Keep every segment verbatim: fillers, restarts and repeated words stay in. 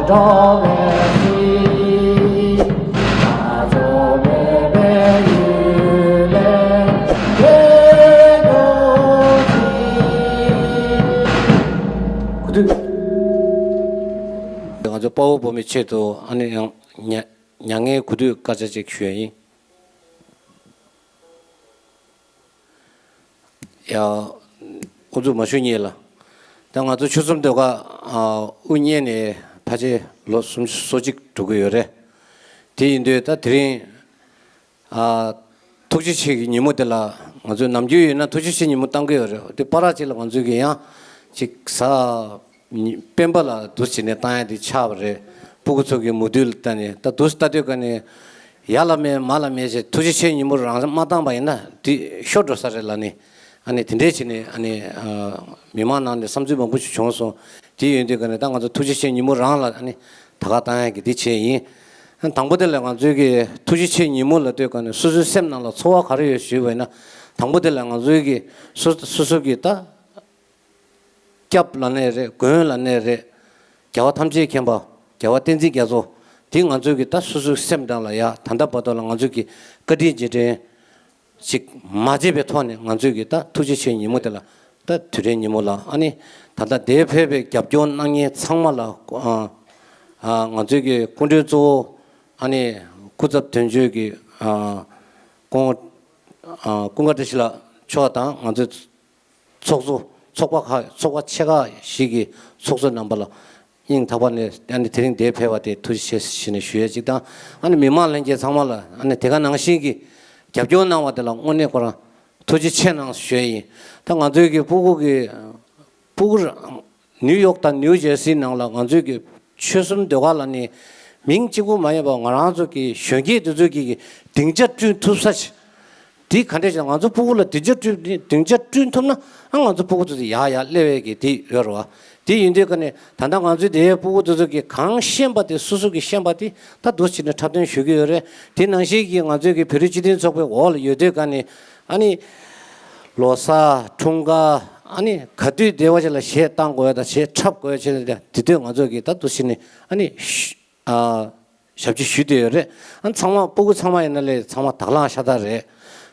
ང་ཚོ་དཔའ་བོ་བོད་མིའི་ཆེད་དུ་ཨ་ནི་ཡང་མྱ་མྱ་ངན་གུས་འདུད་སྐར་ཆ་གཅིག་ཞུ་ཡ་ཡིན། ཡ། ཨུ་ཚུགས་མ་ཞུ་ཉེས་ལ། ད་ང་ཚོ་ཆོལ་གསུམ་ཟློས་གར་དབུ་བརྙེས་ནས་ཕལ་ཆེར་ལོ་སུམ་ཅུ་སོ་གཅིག་འགྲོ་གི་ཡོད་རེད། དེ་ཡིན་དུས་ད་དེ་རིང་ཐུགས་རྗེ་ཆེ་གི་ཉིན་མོ་དེ་ལ་ང་ཚོས་ནམ་རྒྱུན་ཡིན་ན་ཐུགས་རྗེ་ཆེ་ཉིན་མོ་བཏང་གི་ཡོད་རེད། དེ་བར་ཅིག་ལ་ང་ཚོས་ཀྱི་ཡང་ཅིག་གཟའ་ཉི་སྤེན་པ་ལ་འདུ་བྱེད་ནས་བཏང་ཡ་དེ་ཆགས་པ་རེད། སྤུ་གུ་ཚོ་གི་མོས་མཐུན་ལ་བལྟས་ནས་ད་འདུ་ལྟ་དུས་ཀ་ནས་ཡར་ལ་མེད་མར་ལ་མེད་ཞེས་ཐུགས་རྗེ་ཆེ་ཉིན་མོ་རང་མ་བཏང་པ་ཡིན་ན་དེ་ཤོར་འགྲོ་ས་རེད་ལབ་ནས་ཨ་ནི་དེ་འདྲས་བྱས་ནས་ཨ་ནི་མི་མང་ནང་ནས་བསམ་ཚུལ་མང་པོ་ཞིག་བྱུང་སོང་། དེ་ཡིན་དུས་ཀ་ནས་ད་ང་ཚོ་ཐུགས་རྗེ་ཆེ་ཉིན་མོ་རང་ལ་ཨ་ནི་ད་ག་བཏང་ཡ་གི་དེ་བྱས་ཡིན། དང་པོ་དེ་ལ་ང་ཚོའི་གི་ཐུགས་རྗེ་ཆེ་ཉིན་མོ་ལབ་དུས་ཀ་ནས་སོ་སོའི་སེམས་ནང་ལ་ཚོར་བ་ག་རེ་ཡོད་ཞུས་པ་ཡིན་ན། དང་པོ་དེ་ལ་ང་ཚོའི་གི་སོ་སོ་སོ་གི་ད་སྐྱབས་ལབ་ནའི་རེད། མགོན་ལབ་ནའི་རེད། རྒྱལ་བ་ཐམས་ཅད་མཁྱེན་པ་རྒྱལ་བ་བསྟན་འཛིན་རྒྱ་མཚོ་དེ་ང་ཚོའི་གི་ད་སོ་སོའི་སེམས་ནང་ལ་ཡ་ད་ལྟ་བར་དུ་ལ་ང་ཚོའི་གི་བཀའ་དྲིན་རྗེས་དྲན་ཅིག་མ་བརྗེད་པའི་ཐོག་ནས་ང་ཚོས་ཀྱི་ད་ཐུགས་རྗེ་ཆེ་ཉིན་མོ་དེ་ལ་ད་དུས་དྲན་ཉིན་མོ་ལ་ཨ་ནི་ད་ལྟ་འདིར་ཕེབས་པའི་རྒྱབ་སྐྱོར་གནང་མཁན་ཚང་མ་ལ་ཨ་ཨ་ང་ཚོའི་གི་སྐུ་མགྲོན་གཙོ་བོ་ཨ་ནི་སྐུ་ཚབ་དོན་གཅོད་ཀྱི་ཨ་ཀུན་ཨ་ཀུན་དགའ་བཀྲ་ཤིས་ལགས་མཆོག་དང་ང་ཚོའི་ཚོགས་གཙོ་ཚོགས་པ་ཁག་ཚོགས་པ་ཆེ་ཁག་ཞིག་གི་ཚོགས་གཙོ་རྣམ་པ་ལ། སྙིང་ཐག་པ་ནས་ཨ་ནི་དེ་རིང་འདིར་ཕེབས་པ་དེ་ཐུགས་རྗེ་ཆེ་ཞེས་ནས་ཞུ་ཡས་གཅིག་དང་། ཨ་ནི་མི་མང་ལྷན་རྒྱས་ཚང་མ་ལ་ཨ་ནི་དེ་ག་ནང་བཞིན་གྱི་རྒྱབ་སྐྱོར་གནང་བ་དེ་ལ་དངོས་གནས་ཁོ་རང་ཐུགས་རྗེ་ཆེ་གནང་ཞུ་ཡས་ཡིན། ད་ང་ཚོའི་གི་སྤུ་གུ་གི་སྤུ་གུ་ནིའུ་ཡོག་དང་ནིའུ་ཇར་སི་ནང་ལ་ང་ཚོའི་གི་ཆོལ་གསུམ་ཟློས་གར་ལ་ནི་མིང་གཅིག་པུ་མ་ཡིན་པར་ང་རང་ཚོ་གི་གཞོན་སྐྱེས་དེ་ཚོ་གི་གི་སྡིངས་ཆ་བསྐྲུན་ཐུབ་ས་ཞིག་དེ་ག་འདྲས་ཅིག་ང་ཚོ་སྤུ་གུ་ལ་སྡིངས་ཆ་བསྐྲུན་སྡིངས་ཆ་བསྐྲུན་ཐུབ་ན་ཨ་ང་ཚོ་སྤུ་གུ་ཚོ་ཡར་ཡར་སླེབས་ཡས་ཀྱི་དེ་ཡོད་རེད་བ། དེ་ཡིན་དུས་ཀ་ནས་ད་ལྟ་ང་ཚོའི་དེའི་སྤུ་གུ་ཚོ་ཚོ་གི་གང་ཤེས་པ་དེ་སོ་སོ་གི་ཤེས་པ་དེ་ད་འདུག་བྱས་ནས་འཁྲབ་སྟོན་ཞུ་གི་ཡོད་རེད། དེ་ནང་བཞིན་གྱི་ང་ཚོའི་གི་བོད་རིགས་སྤྱི་མཐུན་ཚོགས་པའི་འོག་ལ་ཡོད་དུས་ཀ་ནས་ཨ་ནི་ལོ་གསར་འཁྲུངས་སྐར་ཨ་ནི་ག་དུས་བདེ་བ་ཅིག་ལ་གཞས་བཏང་དགོས་ཡ་དང་གཞས་འཁྲབ་དགོས་ཡ་བྱས་ནས་དེ་དུས་ང་ཚོ་གི་ད་འདུག་བྱས་ནས་ཨ་ནི་ཨ། ཞབས་ཕྱི་ཞུས་བསྡད་ཡོད་རེད། ཨ་ཚང་མ་སྤུ་གུ་ཚང་མ་ཡིན་ན་ལས་ཚང་མ་དང་བླངས་ཤ་སྟག་རེད།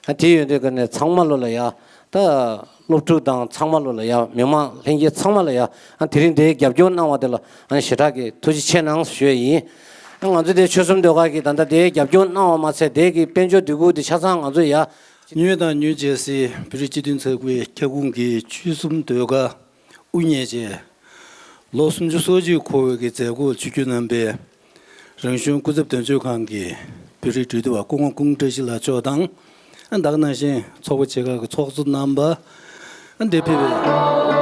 ཨ་དེ་ཡོད་དུས་ཀ་ནས་ཚང་མ་ལོ་ལ་ཡ་ད་སློབ་ཕྲུག་དང་ཚང་མ་ལོ་ལ་ཡ་མི་མང་ལྷན་རྒྱས་ཚང་མ་ལ་ཡ་ཨ་དེ་རིང་འདིའི་རྒྱབ་སྐྱོར་གནང་བ་དེ་ལ་ཨ་ཞེ་དྲག་གི་ཐུགས་རྗེ་ཆེ་གནང་ཞུ་ཡས་ཡིན། ཨ་ང་ཚོ་དེ་ཆོལ་གསུམ་ཟློས་གར་གྱི་ད་ལྟ་དེའི་རྒྱབ་སྐྱོར་གནང་བ་མ་ཚད་དེ་གི་དཔལ་འབྱོར་འདུ་འགོད་དེ་ཆ་ཚང་ང་ཚོ་ཡ། ནིའུ་ཡོག་དང་ནིའུ་ཇར་སི་བོད་རིགས་སྤྱི་མཐུན་ཚོགས་པའི་ཁྱབ་ཁོངས་ཀྱི་ཆོལ་གསུམ་ཟློས་གར་དབུ་བརྙེས་རྗེས་ལོ་སུམ་ཅུ་སོ་གཅིག་འཁོར་བའི་གི་མཛད་སྒོར་ཆིབས་བསྒྱུར་གནང་པའི་རང་གཞུང་སྐུ་ཚབ་དོན་གཅོད་ཁང་གི་བོད་རིགས་འབྲེལ་མཐུད་པ་སྐུ་ངོ་ཀུན་བཀྲ་ཤིས་ལགས་མཆོག་དང་། ད་ག་ནང་བཞིན་ཚོགས་པ་ཆེ་ཁག་གི་ཚོགས་གཙོ་རྣམ་པ། འདིར་ཕེབས་པའི།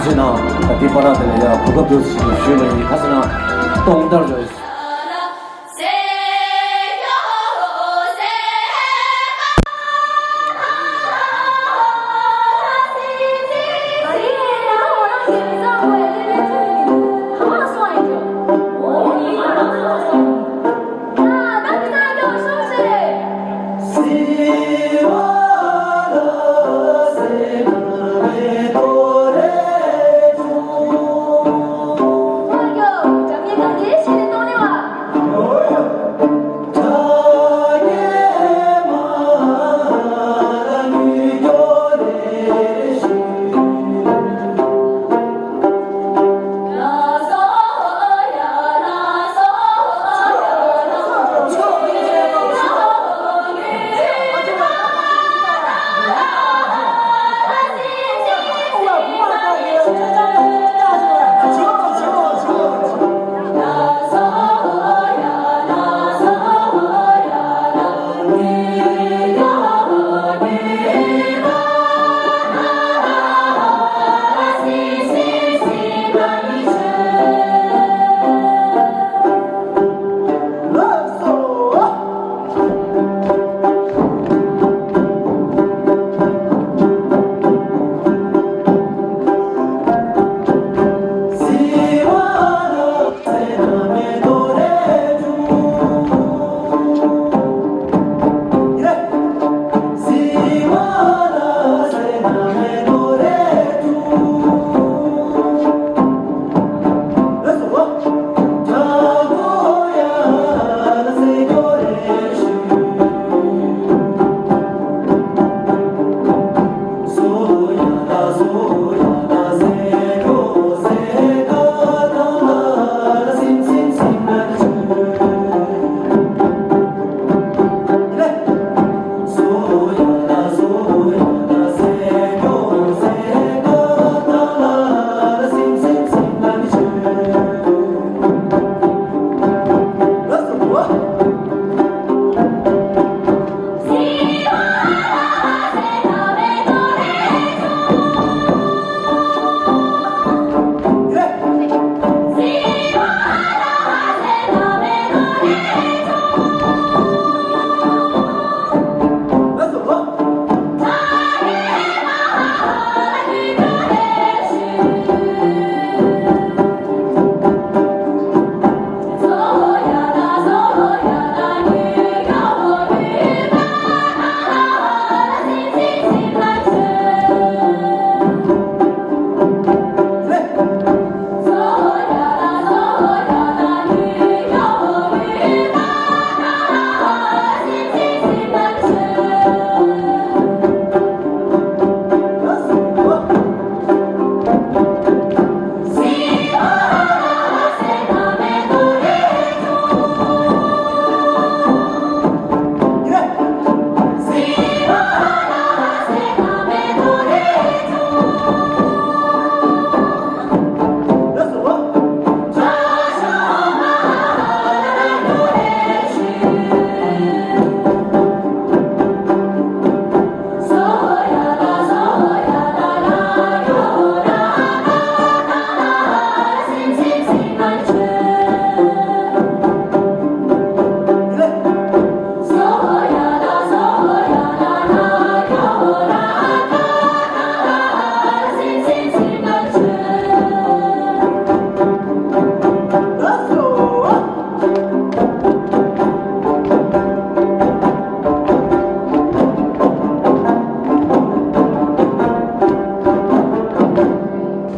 དེ་ནང་དེ་པར་དེ་ལ་ཡ་གོ་སྐབས་དུ་ཞིག་ཞུས་པ་ཡིན། ཁ་སང་སྟོང་ལྟར་བྱོས།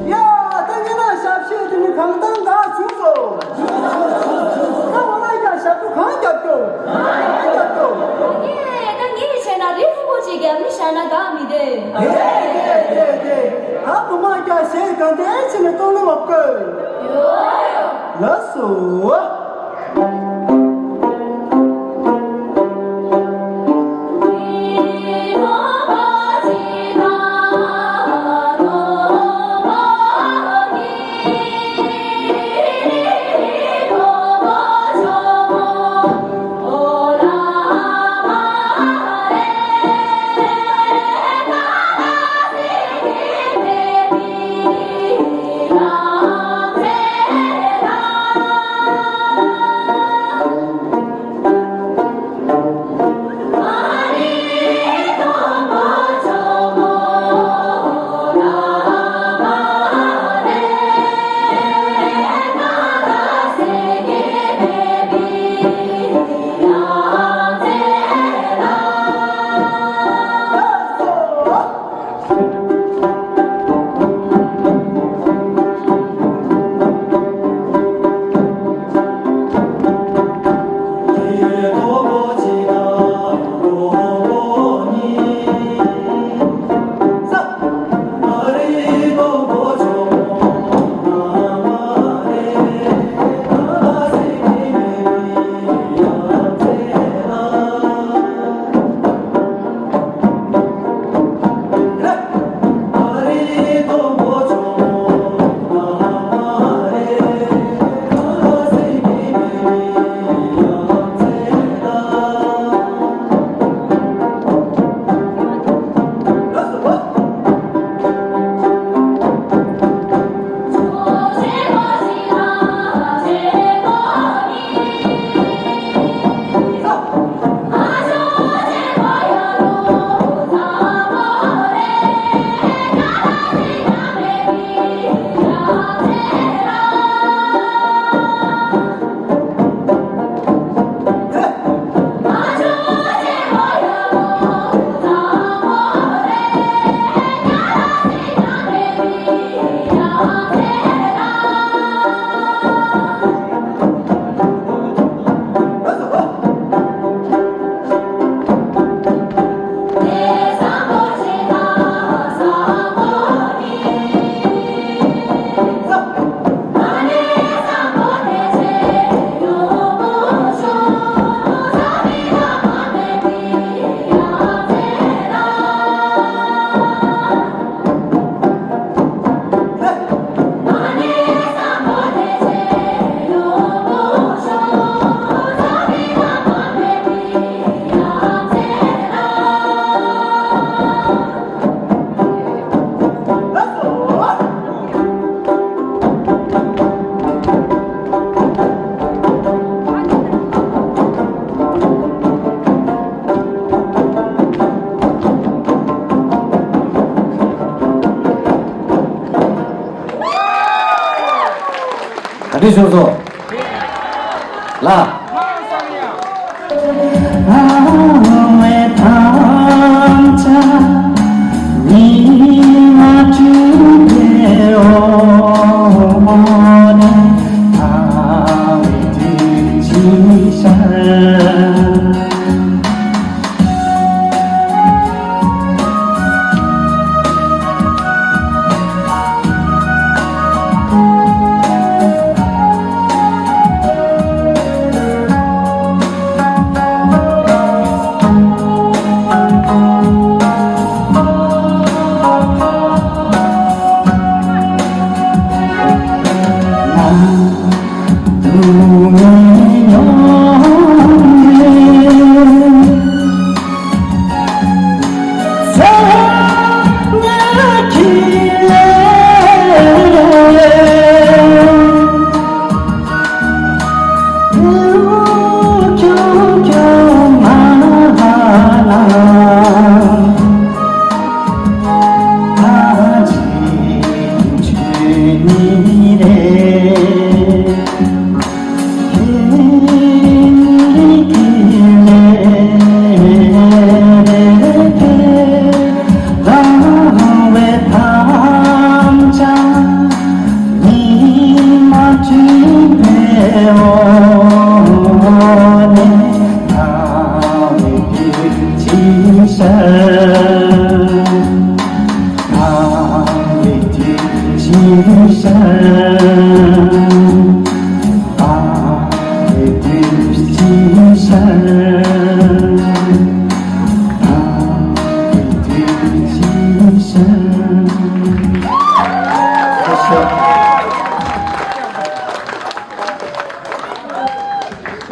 ཡ། ད་ཉི་མ་ཞབས་ཕྱི་དེ་ནི་གང་ལྟར་འགག་བྱུང་སོང་། ད་འོ་ན་ཡ་ཞབས་བྲོ་གང་རྒྱབ་སྐྱོ། གང་རྒྱབ་སྐྱོ། ངས་ད་ངས་བྱས་ན་རི་མཐོན་པོ་ཅིག་རྒྱབ་ནི་བཞག་ན་དགའ་མི་བདེ། དེ་དེ་དེ་དེ། ད་བུ་མ་རྒྱ་ཞེས་གང་དེ་ཕྱིན་ནས་གཏོང་ནི་བ་བཀོད། ཡོ་ཡོ། ལགས་སོ། ཞུ་སོ། ལ།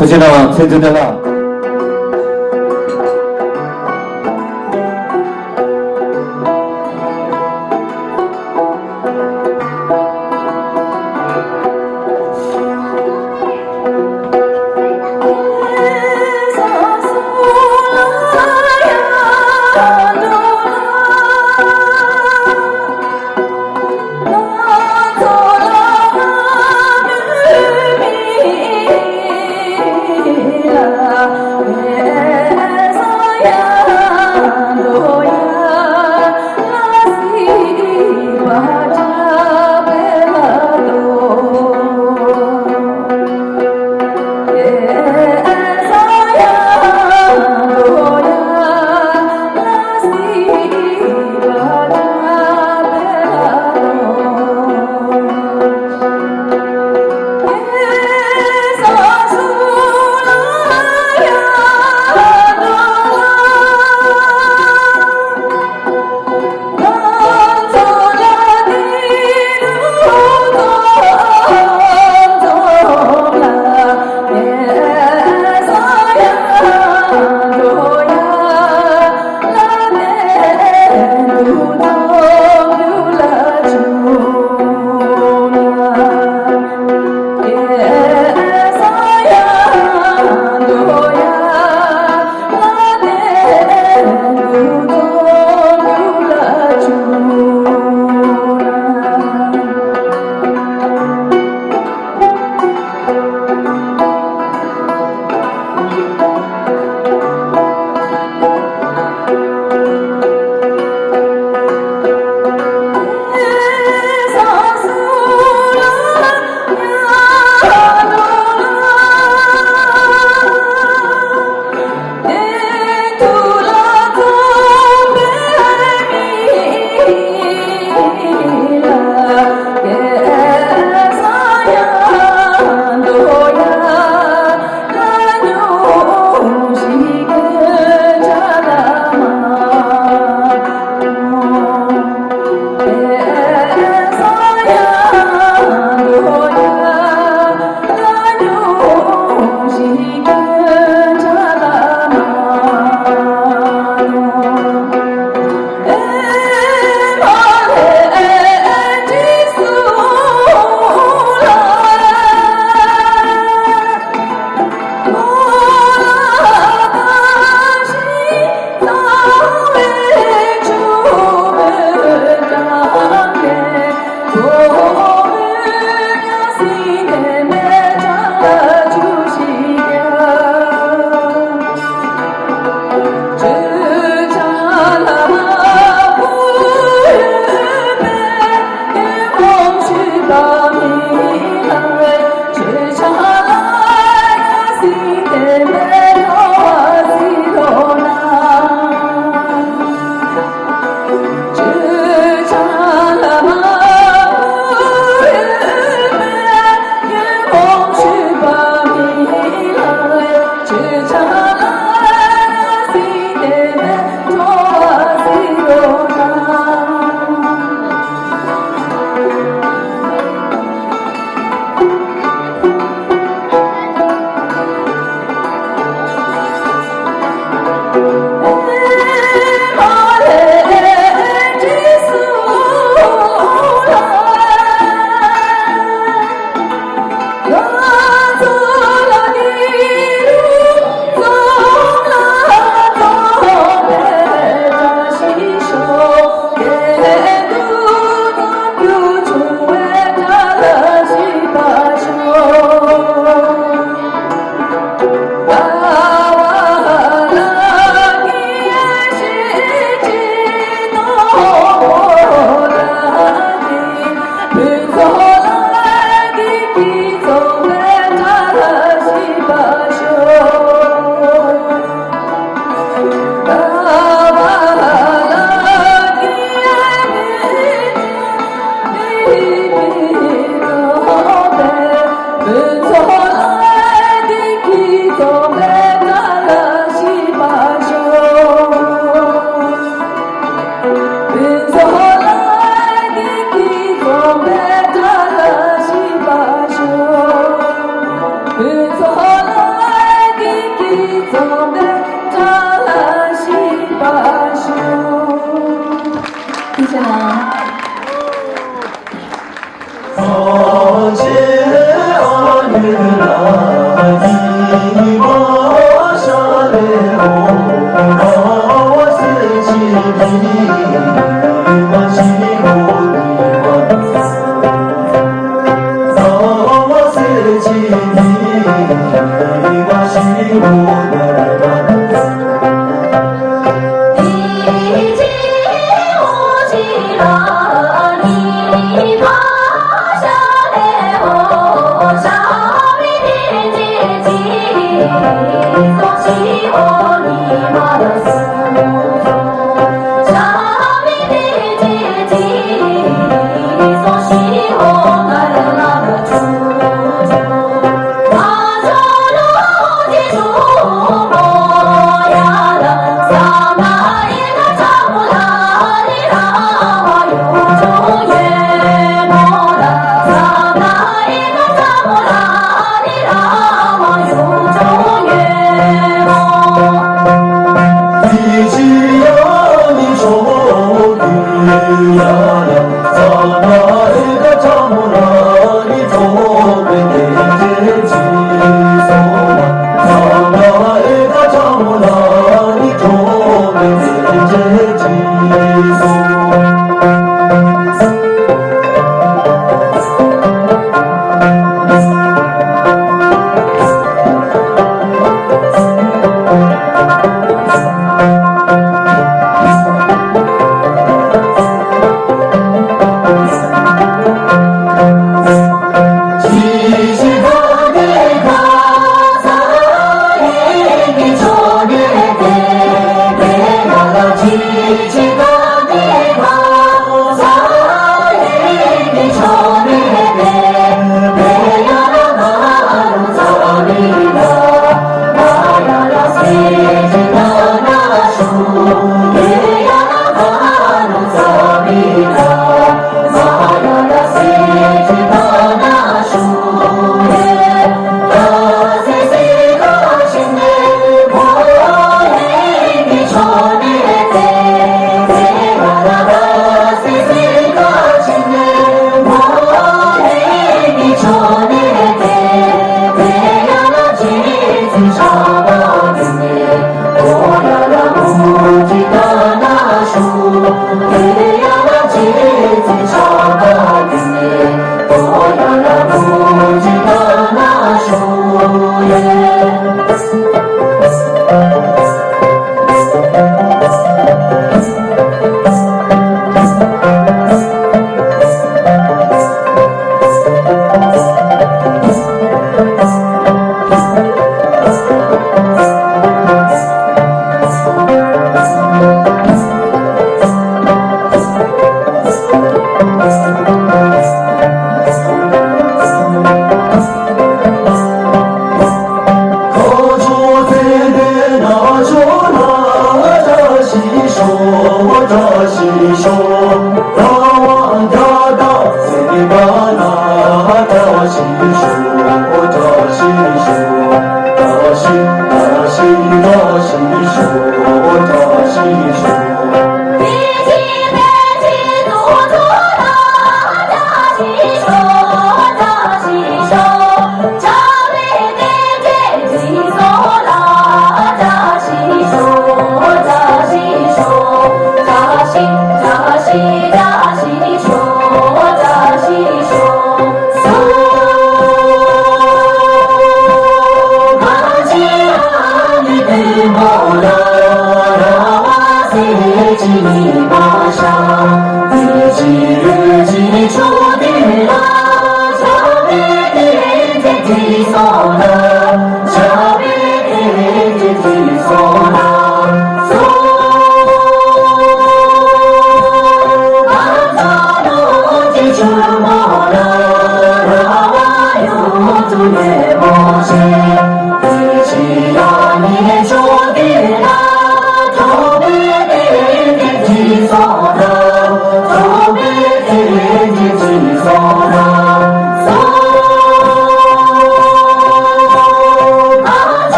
ཐུགས་རྗེ་གནང་བ་ཚེ་བརྟན་ལགས།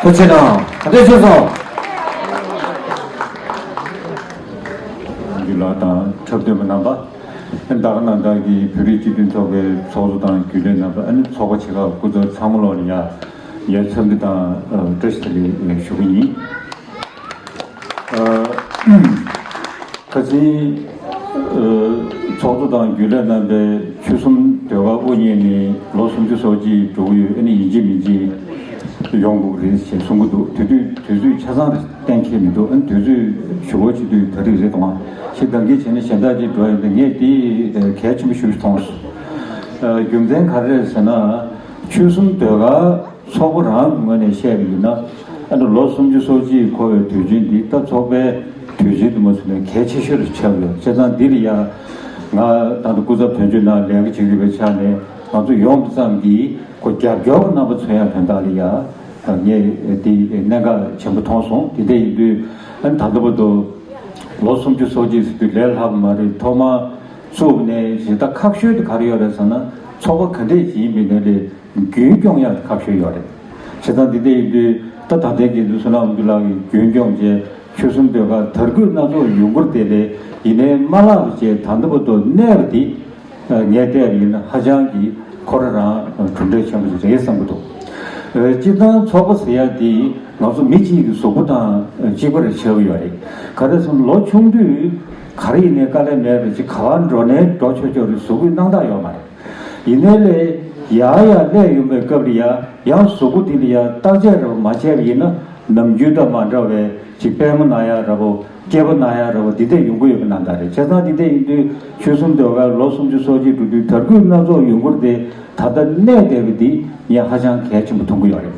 ཐུགས་རྗེ་གནང་། ག་འདྲས་བྱུང་སོང་། རྒྱུ་ལགས་དང་འཁྲབ་སྟོན་པ་རྣམ་པ། ད་ག་ནང་བདག་གིས་བོད་རིགས་སྤྱི་མཐུན་ཚོགས་པའི་ཚོགས་གཙོ་དང་རྒྱུན་ལས་རྣམ་པ། ཨ་ནི་ཚོགས་པ་ཆེ་ཁག་སྐུ་ཚབ་ཚང་མ་ལོག་ལ་ཡ་ཡ་འཚམས་འདྲི་དང་བཀྲ་ཤིས་བདེ་ལེགས་ཞུ་གི་ཡིན། ཁ་སང་ཚོགས་གཙོ་དང་རྒྱུན་ལས་རྣམ་པས་ཆོལ་གསུམ་ཟློས་གར་དབུ་བརྙེས་ནས་ལོ་སུམ་ཅུ་སོ་གཅིག་འགྲོ་གི་ཡོད། ཨ་ནི་ཡིན་གཅིག་མིན་གཅིག་ཡོང་དགོས་ཀྱི་རེད་ཅེས་གསུང་གི་འདུག་དེ་དུས་དུས་ཚོད་ཆ་ཚང་རེད། གཏན་འཁེལ་མི་འདུག་ཨ་ནི་དུས་ཚོད་ཞུ་སྒོ་བྱེད་དུས་ད་རེས་རེད་དང་། ཞེ་སྡང་གིས་བྱས་ན་གཞན་དག་ཅིག་འགྲོ་ཡོང་དུས་ངས་དེ་གལ་ཆེན་པོ་ཞིག་མཐོང་སོང་། རྒྱུ་མཚན་ག་རེ་རེད་ཟེར་ན། ཆོལ་གསུམ་ཟློས་གར་ཚོགས་པ་རང་གི་ངོས་ནས་བཤད་པ་ཡིན་ན། ཨ་ནི་ལོ་སུམ་ཅུ་སོ་གཅིག་འཁོར་བའི་དུས་ཆེན་འདི་ད་ཚོགས་པའི་དུས་ཆེན་དུ་མ་ཚུད་ནས་གལ་ཆེ་ཤོས་རེད་ཆགས་ཡོད། བྱས་ཙང་འདི་ལ་ཡ་ང་ད་ལྟ་སྐུ་ཚབ་དོན་གཅོད་ནང་ལས་ཀ་བྱེད་ཀྱི་ཡོད་པའི་ཆ་ནས་ང་ཚོ་ཡོང་དུས་ཙམ་གྱིས་ཁོ་རྒྱབ་སྐྱོར་གྱི་རྣམ་པ་མཚོན་ཡ་དོན་དག་ལ་ཡ་ངས་འདི་གནད་འགག་ཆེན་པོ་མཐོང་སོང་། དེ་འདྲ་ཡིན་དུས་ཨ་ནི་ད་ལྟ་བར་དུ་ལོ་སུམ་ཅུ་སོ་གཅིག་ཟེར་དུས་ལས་སླ་པོ་མ་རེད། ཐོག་མ་བཙུགས་ནས་གཞི་ད་ཁག་ཤོས་དེ་ག་རེ་ཡོད་རེད་ཟེར་ན། ཚོགས་པ་ག་འདྲས་ཅིག་ཡིན་པའི་ནང་ལས་རྒྱུན་སྐྱོང་ཡག་ཁག་ཤོས་ཡོད་རེད། བྱས་ཙང་འདི་འདྲ་ཡིན་དུས་ད་ད་ལྟའི་འགན་འཛིན་བསོད་ནམས་དབང་འདུས་ལགས་ཀྱིས་རྒྱུན་སྐྱོང་བྱས། ཆོལ་གསུམ་ཟློས་གར་དར་རྒུད་སྣ་ཚོགས་ཡོང་གི་རེད་དེ་ལས་ཡིན་ནའི་མ་བརླག་པ་བྱས་ད་ལྟ་བར་དུ་གནས་པ་འདི་ངས་བལྟས་པ་ཡིན་ན་ཧ་ཅང་གི་ཁོ་རང་རང་གྲུབ་འབྲས་ཆེན་པོ་ཞིག་རེད་བསམ་གྱི་འདུག་སྤྱིར་བཏང་ཚོགས་པ་ཟེར་ཡ་འདི་ང་ཚོ་མི་གཅིག་གི་གཟུགས་པོ་དང་གཅིག་པ་རེད་ཆགས་ཀྱི་ཡོད་རེད། ག་རེ་ཟེར་ན་ལོ་ཆུང་དུས་ག་རེ་ཡིན་ནའི་དཀའ་ལས་མེད་པའི་ཅིག་ག་པར་འགྲོ་ནའི་འགྲོ་ཆོག་ཆོག་རེད། གཟུགས་པོའི་སྣང་དག་ཡོད་མ་རེད། ཡིན་ནའི་ལས་ཡར་ཡར་སླེབས་ཡོང་པའི་སྐབས་ལ་ཡ་ཡང་གཟུགས་པོ་འདི་ལ་ཡ་བརྟག་དཔྱད་རེ་བ་མ་བྱས་པ་ཡིན་ན་ནམ་རྒྱུན་དང་མ་འདྲ་བའི་ཅིག་པད་མོ་ན་ཡག་འདྲ་པོ། སྐེད་པ་ན་ཡག་འདྲ་པོ་འདི་འདྲ་ཡོང་གི་ཡོད་པའི་རྣམ་ཐར་རེད། བྱས་ཙང་འདི་འདྲ་ཡིན་དུས་ཆོལ་གསུམ་ཟློས་གར་ལོ་སུམ་ཅུ་སོ་གཅིག་འགྲོ་དུས་དར་རྒུད་སྣ་ཚོགས་ཡོང་གི་རེད་དེ། ད་ལྟ་གནས་བསྡད་པ་འདི་ངས་ཧ་ཅང་གལ་ཆེན་པོ་མཐོང་གི་ཡོད་རེད།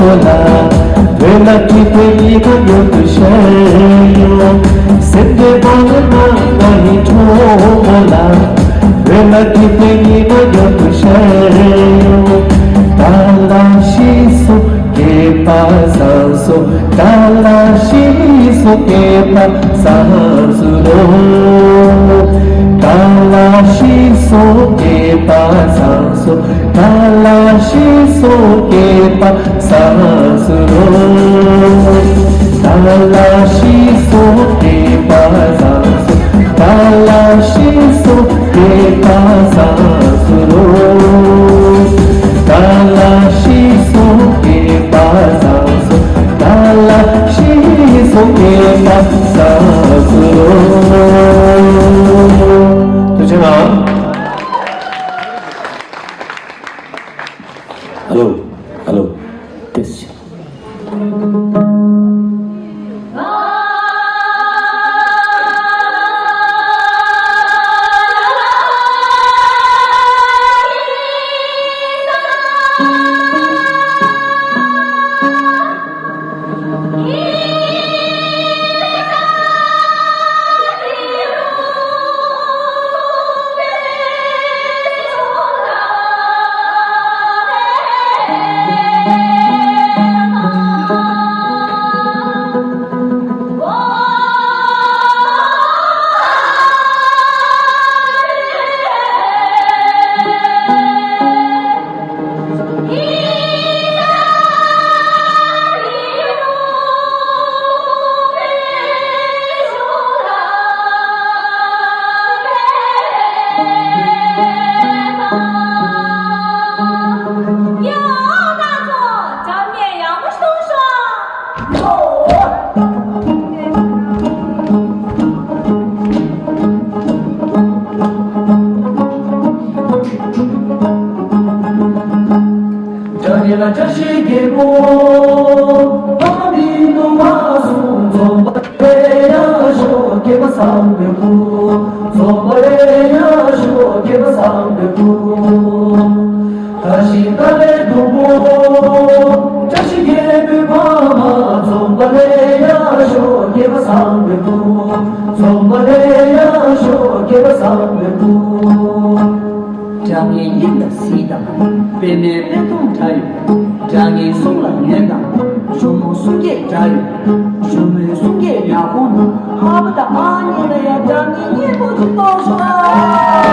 བོད་ལ་དེ་དེ་ཉིད་ན་མྱུར་དུ་ཤར་ཡོང་། ད་ལ་ཤི་སོ་སྐྱེས་པ་བཟང་སོ། ད་ལ་ཤི་སོ་སྐྱེས་པ་བཟང་སོ་རོ། ད་ལ་ཤི་སོ་སྐྱེས་པ་བཟང་སོ། ད་ལ་ཤི་སོ་སྐྱེས་པ་བཟང་སོ་རོ། ད་ལ་ཤི་སོ་སྐྱེས་པ་བཟང་སོ། ད་ལ་ཤི་སོ་སྐྱེས་པ་བཟང་སོ་རོ། ད་ལ་ཤི་སོ་སྐྱེས་པ་བཟང་སོ། ད་ལ་ཤི་སོ་སྐྱེས་པ་བཟང་སོ་རོ། ཐུགས་རྗེ་གནང་། Hello, hello, test. བཀྲ་ཤིས་རྒྱལ་པོ་ཕ་མ་མི་འདུག་མ་གསུངས། འཛོམས་པ་ལ་ཡར་ཤོག་སྐྱེས་པ་བཟང་པོའི་སྐུ། འཛོམས་པ་ལ་ཡར་ཤོག་སྐྱེས་པ་བཟང་པོའི་སྐུ། བཀྲ་ཤིས་རྟགས་ལས་སྡུག་པོ། བཀྲ་ཤིས་རྒྱལ་པོའི་ཕ་མ། འཛོམས་པ་ལ་ཡར་ཤོག་སྐྱེས་པ་བཟང་པོའི་སྐུ། འཛོམས་པ་ལ་ཡར་ཤོག་སྐྱེས་པ་བཟང་པོའི་སྐུ། སྒྲ་སྙན་དབྱིངས་ལ་གཟིགས་དང་། པདྨའི་པད་སྡོང་འདྲ་ཡོད། སྒྲ་སྙན་གསུང་ལ་ཉན་དང་། གཞོན་ནུ་གསུང་སྐད་འདྲ་ཡོད། གཞོན་ནུའི་གསུང་སྐད་ཡག་པོ་ན། ཨ་ཕ་དང་ཨ་མྱེས་ལ་ཡང་སྒྲ་སྙན་སྙན་པོ་ཅིག་གཏོང་ཤོག་ཨ།